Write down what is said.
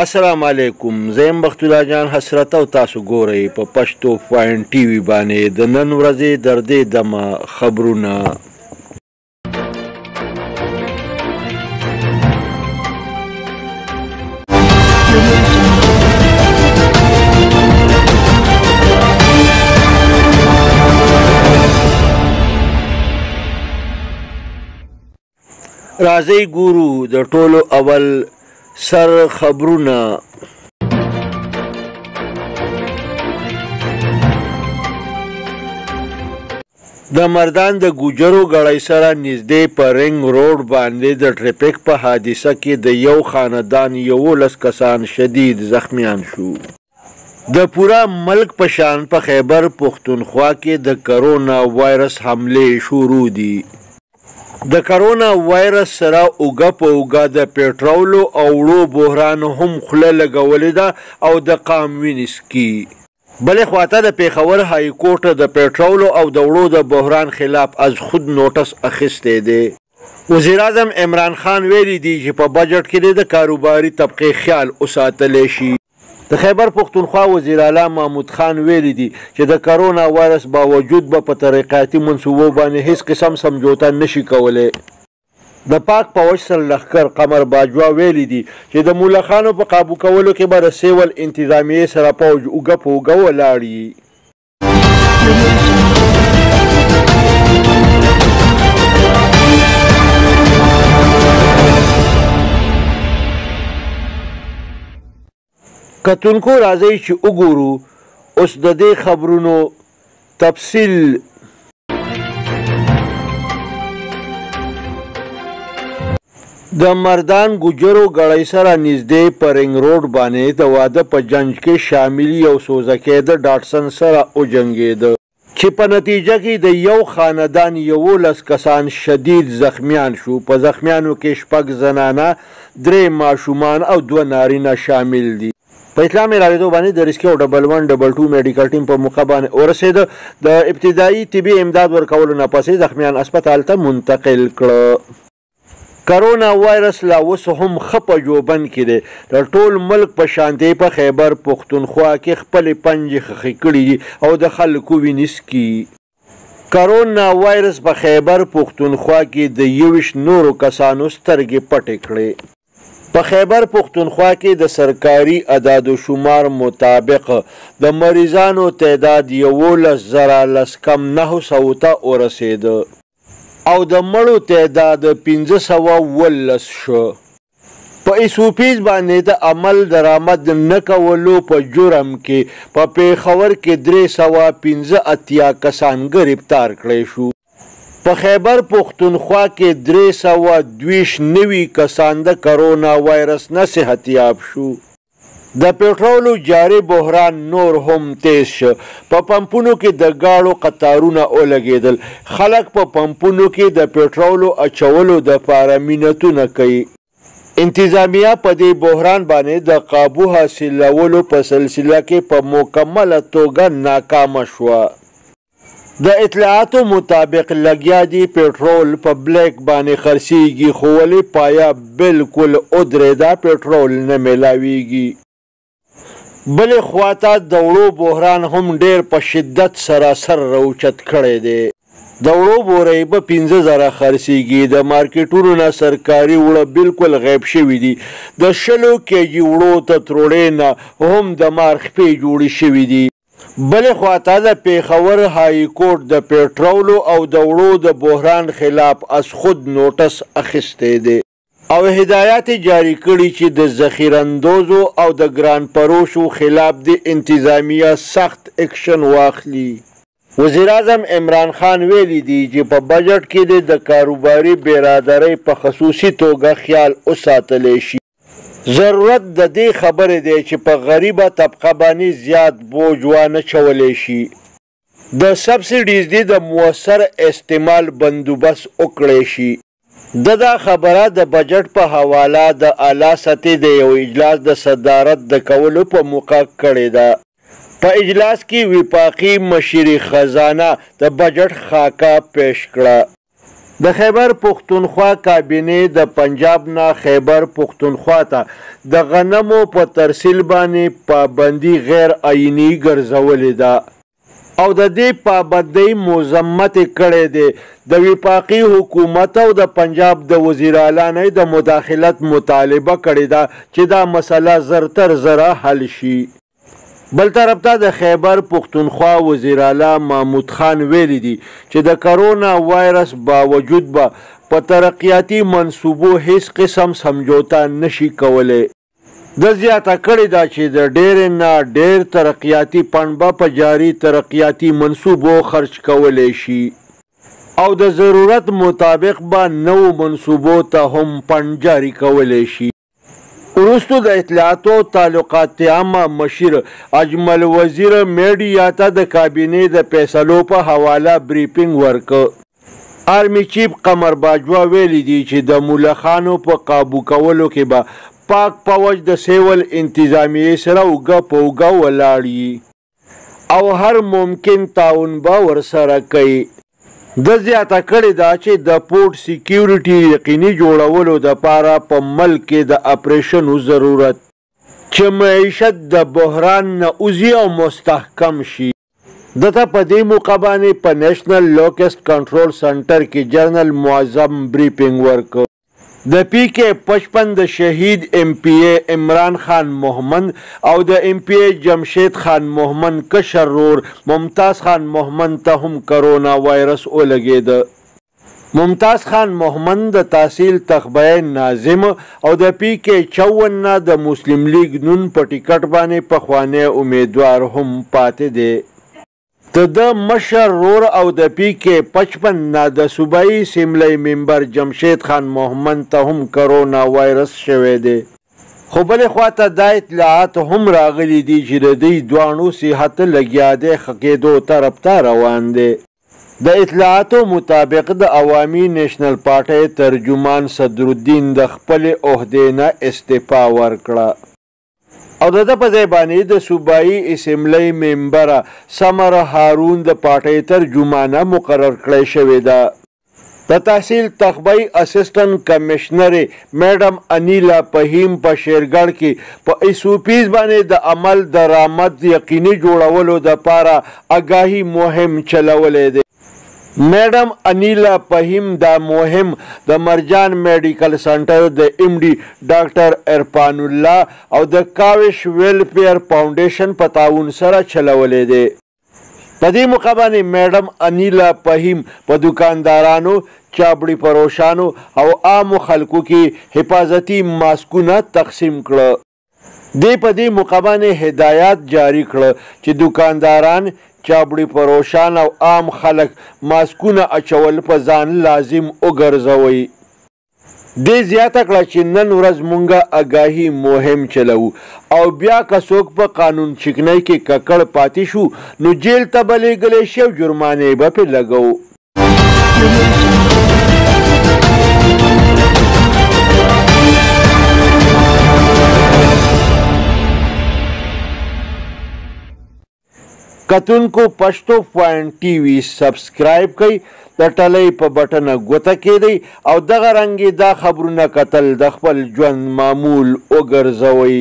السلام علیکم، زه یم بخت الله جان حسرت او تاسو ګورئ په پښتو فاین ټي وي باندې د نن ورځې در دې دمه خبرونه. راځئ ګورو د ټولو اول سر خبرونه. د مردان د ګوجرو ګړۍ سره نږدې په رینګ روډ باندې د ټریفک په حادثه کې د یو خاندان 11 کسان شدید زخمیان شو. د پورا ملک په شان په خیبر پښتونخوا کې د کرونا وایرس حملې شروع دي. د کرونا وایرس سره اوږه په اوږه د پیټرولو او وړو بحران هم خوله لګولې ده او د قام وینې څکي. بلې خواته د پېښور های کورټ د پیټرولو او د وړو د بحران خلاف از خود نوټس اخیستی دی. وزیراعظم عمران خان ویلي دي چې په بجټ کې د کاروباري طبقې خیال وساتلی شي. د خیبر پښتونخوا وزیر اعلی محمود خان ویلي دي چې د کرونا وایرس باوجود به په ترقیاتي منصوبو باندې هیڅ قسم سمجوته نشي کولی. د پاک پوځ سرلښکر قمر باجوه ویلي دي چې د ملخانو په قابو کولو کې به د سیول انتظامیې سره پوځ اوږه په اوږه ولاړ وي. کتونکو راځئ چې وګورو اوس د دې خبرونو تفصیل. د مردان ګوجرو ګړۍ سره نږدې په رینګ روډ باندې د واده په جنج کې شامل یو سوزکی د ډاټسن سره وجنګېده چې په نتیجه کې د یو خاندان 11 کسان شدید زخمیان شو. په زخمیانو کې 6 زنانه، 3 ماشومان او 2 نارینه شامل دي. په اطلاع ملاوېدو باندې د ریسکیو 1122 میډیکل ټیم په موقع باندې ورسېده. د ابتدایي طبي امداد ورکولو نه پسې زخمیان هسپتال ته منتقل کړه. کرونا وایرس لا اوس هم ښه په جوبن کې دی. د ټول ملک په شانتې په خیبر پښتونخوا کې خپلې پنجې ښخې کړي دي او د خلکو وینې څکي. کرونا وایرس په خیبر پښتونخوا کې د 21 نورو کسانو سترګې پټې کړې. په خیبر پښتونخوا کې د سرکاري اعداد و شمار مطابق د مریضانو تعداد 11,900 ته ورسېده او د مړو تعداد 517 شو. په ایس او پیز باندې د عمل درآمد نه کولو په جرم کې په پېښور کې 385 کسان ګرفتار کړی شو. په خیبر پښتونخوا کې 392 کسان د کرونا وایرس نه صحتیاب شو. د پیټرولو جاري بحران نور هم تیز شو. په پمپونو کې د گاړو قطارونه ولګېدل. خلک په پمپونو کې د پیټرولو اچولو دپاره منتونه کوي. انتظامیه په دې بحران باندې د قابو حاصلولو په سلسله کې په مکمله توګه ناکامه شوه. د اطلاعاتو مطابق لګیا دي پیټرول په بلیک باندې خرڅیږي، خو ولې پایه بالکل ودرېده، پیټرول نه میلاویږي. بلې خواته د وړو بحران هم ډېر په شدت سره سر راوچت کړی دی. د وړو بورۍ به 5000 خرڅیږي. د مارکیټونو نه سرکاري وړه بالکل غیب شوي دي. د 20 کیجي وړو ته تروړې نه هم د مار خپې جوړې شوي دي. بلې خواته د پېښور های کورټ د پیټرولو او د وړو د بحران خلاف از خود نوټس اخیستی دی او هدایات جاری کړي چې د ذخیراندوزو او د ګران پروشو خلاف د انتظامیه سخت اکشن واخلي. وزیراعظم عمران خان ویلي دي چې په بجټ کې د کاروباري برادرۍ په خصوصي توګه خیال وساتلی شي. ضرورت د دې خبرې دی چې په غریبه طبقه باندې زیات بوج وانه چولی شي. د سبسیډیز دې د موثر استعمال بندوبست وکړی شي. د دا خبره د بجټ په حواله د اعلی سطح د یو اجلاس د صدارت د کولو په موقع کړې ده. په اجلاس کې وفاقي مشیر خزانه د بجټ خاکه پیش کړه. د خیبر پښتونخوا کابینې د پنجاب نه خیبر پښتونخوا ته د غنمو په ترسیل باندې پابندي غیر آئیني ګرځولې ده او د دې پابندۍ مذمت یې کړی دی. د وفاقي حکومت او د پنجاب د وزیراعلی نه یې د مداخلت مطالبه کړې ده چې دا مسله زر تر زره حل شي. بل طرف ته د خیبر پښتونخوا وزیراعلی محمود خان ویلي دي چې د کرونا وایرس باوجود به په ترقیاتي منصوبو هیڅ قسم سمجوته نشي کولی. ده زیاته کړې ده چې د ډېرې نه ډېر ترقیاتي فنډ به په جاري ترقیاتي منصوبو خرچ کولی شي او د ضرورت مطابق به نوو منصوبو ته هم فنډ جاري کولی شي. وروسته د اطلاعاتو او تعلقات عامه مشیر اجمل وزیر میډیا ته د کابینې د فیصلو په حواله بریفنګ ورکړ. آرمي چیف قمر باجوه ویلي دي چې د ملخانو په قابو کولو کې به پاک پوج د سیول انتظامیې سره اوږه په اوږه ولاړ يي او هر ممکن تعاون به ورسره کوي. ده زیاته کړې ده چې د پورټ سیکیورټي یقیني جوړولو دپاره په ملک کې د اپریشنو ضرورت چې معیشت د بحران نه وځي او مستحکم شي. ده ته په دې موقع باندې په نیشنل لوکسټ کنټرول سنټر کې جنرل معظم بریفنګ ورکړ. د پي کې 55 د شهید ایم پي ای عمران خان مهمند او د ایم پي ای جمشید خان مهمند کشر رور ممتاز خان مهمند ته هم کرونا وایرس ولګېده. ممتاز خان مهمند د تحصیل تخبیه ناظم او د پي کې 54 نه د مسلم لیګ نون په ټکټ باندې پخوانی امیدوار هم پاتې دی. د ده مشر رور او د پي کې 55 نه د صوبایي اسمبلۍ ممبر جمشید خان مهمند ته هم کرونا وایرس شوی دی. خو بلې خوا ته دا اطلاعات هم راغلي دي چې د دوی دواړو صحت لګیا دی ښه کېدو طرف ته روان دی. د اطلاعاتو مطابق د عوامي نیشنل پارټۍ ترجمان صدرالدین د خپلې عهدې نه استعفا ورکړه او د ده په ځای باندې د صوبایي اسمبلۍ ممبره سمر هارون د پارټۍ ترجمانه مقرر کړی شوې ده. د تحصیل تخبۍ اسسټنټ کمشنرې میډم انیلا فهیم په شیرګړ کې په ایس او پیز باندې د عمل درآمد یقیني جوړولو دپاره اګاهي مهم چلولی دی. میډم انیلا فهیم دا مهم د مرجان میډیکل سنټر د ایم ډي ډاکټر عرفان الله او د کاوش ویلفیر فاونډیشن په تعاون سره چلولی دی. په دې موقع باندې میډم انیلا فهیم په دکاندارانو، چابړي فروشانو او عامو خلکو کې حفاظتي ماسکونه تقسیم کړه. دې په دې موقع باندې هدایات جاری کړه چې دکانداران، چابړي فروشان او عام خلک ماسکونه اچول په ځان لازم وګرځوي. دې زیاته کړه چې نن ورځ مونږه اګاهي مهم چلوو او بیا که څوک په قانون شکنۍ کې ککړ پاتې شو نو جیل ته به لېږلی شي او جرمانې به پرې لګوو. کتونکو پښتو پوینټ ټي وي سبسکرایب کړئ، د ټلۍ په بټنه ګوته کېدئ او دغه رنګې دا خبرونه کتل د خپل ژوند معمول وګرځوئ.